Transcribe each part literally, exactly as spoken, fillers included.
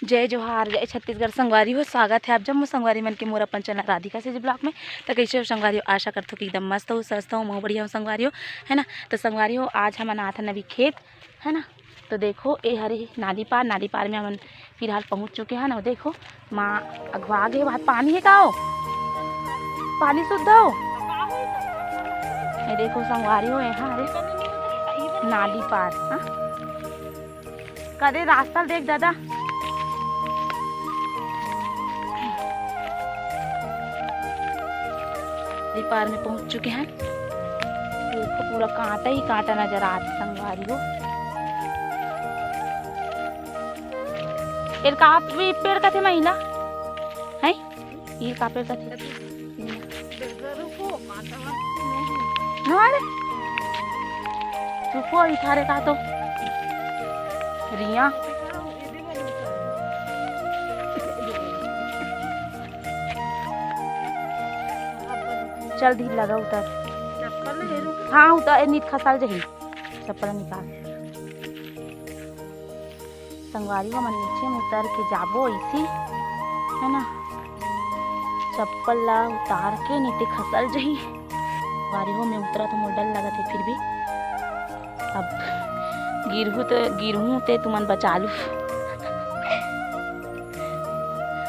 जय जोहार, जय छत्तीसगढ़ संगवारी हो। स्वागत है आप जम्मो संगवारी मन के मोर अपन चैनल राधिका से ब्लॉग में। तो कैसे हो संगवारी हो? आशा करथो कि एकदम मस्त हो, स्वस्थ हो, मैं बढ़िया हूँ संगवारी हो, है ना। तो संगवारी हो, आज हमन आथन अभी खेत, है ना। तो देखो, ए हरे नाली पार, नाली पार में हमन फिलहाल पहुँच चुके हैं ना। देखो, माँ अगवा गे, वहाँ पानी है का हो? पानी शुद्ध हो? ये देखो संगवारी हो, यहाँ हरे नाली पार, हाँ। कदे रास्ता ल देख दादा। नाली पार में पहुंच चुके हैं। देखो, पूरा कांटा ही कांटा नजर आत संगवारी हो। एला का भी पेड़ कथे महिला, हैं? ये का पेड़ कथे? ना रे। चुपो, इठारे का तो रिया। चल धीर लगा उतर। हाँ, उतर, ए, नीत खसल जही। चप्पल निकाल। संगवारी हो, हमन नीचे में उतर के जाबो अइसे, है ना। चप्पल ला उतार के, नीते खसल जही। संगवारी हो, मैं उतरा तो मोर डर लगत है, फिर भी अब गिरहू तो, गिरहू ते तुमन बचा लू।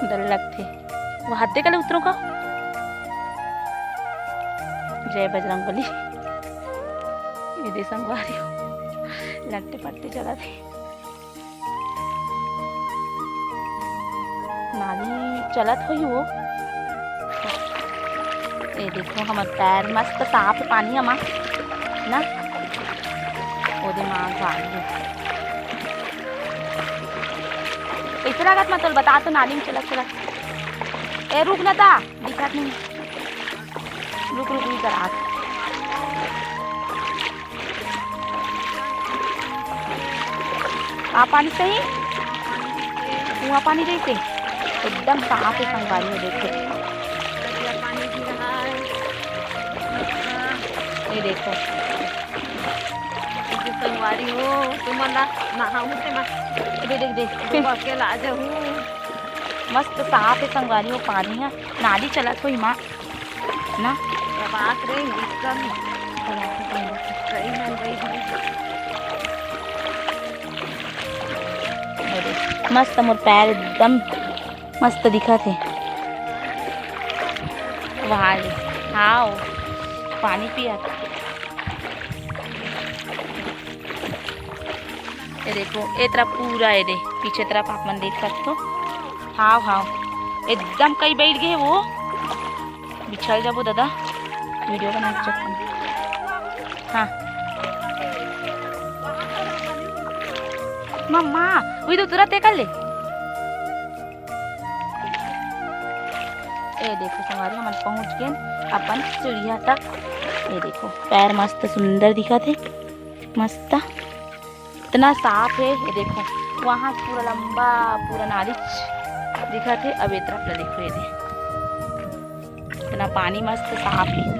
डर लगथे। वो हाथे कले उतरो का? जय बजरंग बली। ये दे संगवारी हो, लट्टे पट्टे चलत हे। नानी चलत होही वो। ये देखो, हमर पैर मस्त साफ हे पानी हमा ना। ओदे माँ भाग गे। कैसे लागत मैं तोल बता तो नानी में चलत चलत। ए रुक ना ता, दिखत नहीं। रुक रुक, रुक करा। आ पानी सही, कुआं पानी जैसे एकदम साफ है संगवारी हो। देखो, ये देखो, संगवारी हो, तुमन ला नहाहू ते मत। देख देख देख, अकेला आ जाहू। मस्त साफ है संगवारी हो पानी ह। नाली चलत होही माँ ना। बात रे, एकदम। कई मन गई भी। मस्त, मोर पैर एकदम मस्त दिखत हे। वाह रे, हाव, पानी पियत। ये देखो, ए तरफ पूरा, ये दे, पीछे तरफ आप मन देख सकथो। हाव, हाव, एकदम कई बैठ गए वो। बिछल जाबो दादा, वीडियो बना के चक्कर में। हाँ। मम्मा, वही तो तुरंत कर ले। ए देखो संगवारी, हमन पहुंच गेन अपन सीढ़िया तक। ये देखो, पैर मस्त सुंदर दिखत हे, मस्त, इतना साफ हे। ये देखो, वहाँ पूरा लंबा पूरा नाली दिखत हे। अब ये तरफ ला देखो, ये दे, इतना पानी मस्त साफ हे।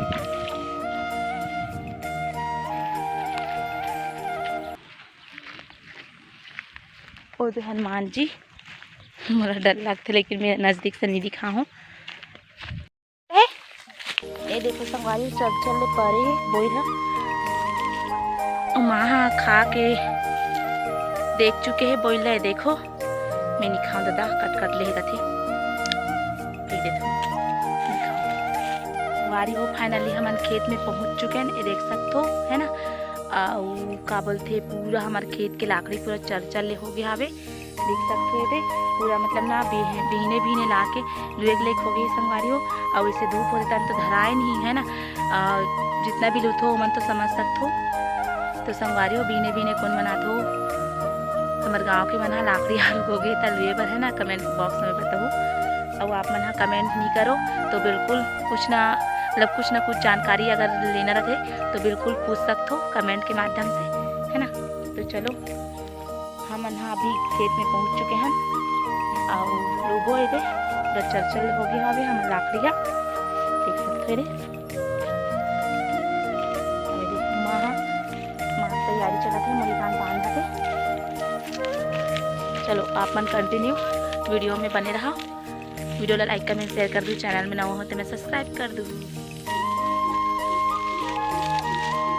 ओ दे हनुमान जी, मोला डर लगथे, लेकिन मैं नजदीक से नहीं दिखाहूँ। ए, ए देखो संगवारी, चल चल ले परे हे बोइर ह। अउ माँ ह खा के देख चुके हे बोइर ला। ए देखो, मैं नहीं खाऊँ दादा, कट कट ले कथे। पी देथो, नहीं खाऊँ। संगवारी हो, finally हमन खेत में पहुँच चुके हैं, ये देख सकथो, है ना। अउ का बोलथे, पूरा हमर खेत के लाकड़ी पूरा चर चर ले हो गया हवे। देख सकथो एदे, पूरा मतलब ना बिह-, बिहने बिहने ला के लुए के लायक हो गई संगवारी हो। अउ इसे धूप होते तन तो धराए नहीं है ना। अउ जितना भी लुथो ओमन तो समझ सकथो। तो संगवारी हो, बिहने बिहने कौन बनाथो? हमर गांव के मन ह लाकड़ी आलू हो गए त लुए बर है ना, comment box में बताओ। अउ आप मन ह comment नहीं करो तो बिल्कुल कुछ ना, मतलब कुछ ना कुछ जानकारी अगर लेना रहे तो बिल्कुल पूछ सकथो comment के माध्यम से, है ना। तो चलो, हमन ह अभी खेत में पहुंच चुके हन। अउ लुबो एदे, पूरा चरचर हो गए हवे हमर लाकड़ी ह। देख सकथो एदे। अउ एदे माँ ह, माँ के तैयारी चलत हे, मुड़ी कान बांधत हे। चलो, आप मन continue video में बने रहा। Video ला like, comment, share कर दू। Channel में नवा हो तो मैं subscribe कर दू।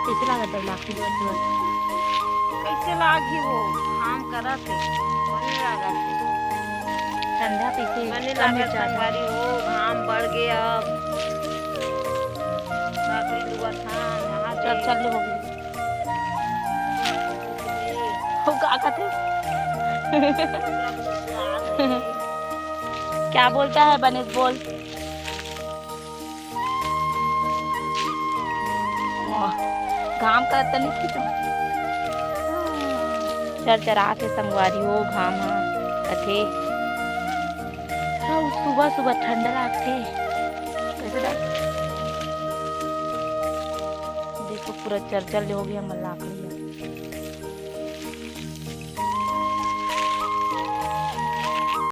कैसे लागत है लाठी जोर जोर? कैसे लागही वो? घाम करत हे, बने लागत हे। ठंडा पीके बने कम लागत विचार। संगवारी हो, घाम बढ़ गया अब। लाकड़ी लुआ था, नहा चल, के। चल, ले हो गई। हो, का कहते? क्या बोलता है बनेश, बोल। वाह, घाम करत तनी की तो। चरचराथे संगवारी हो, घाम ह कथे। हाँ, सुबह सुबह ठंडा लागथे। कैसे लाग-, देखो, पूरा चरचर ले हो गया हमर लाकड़ी।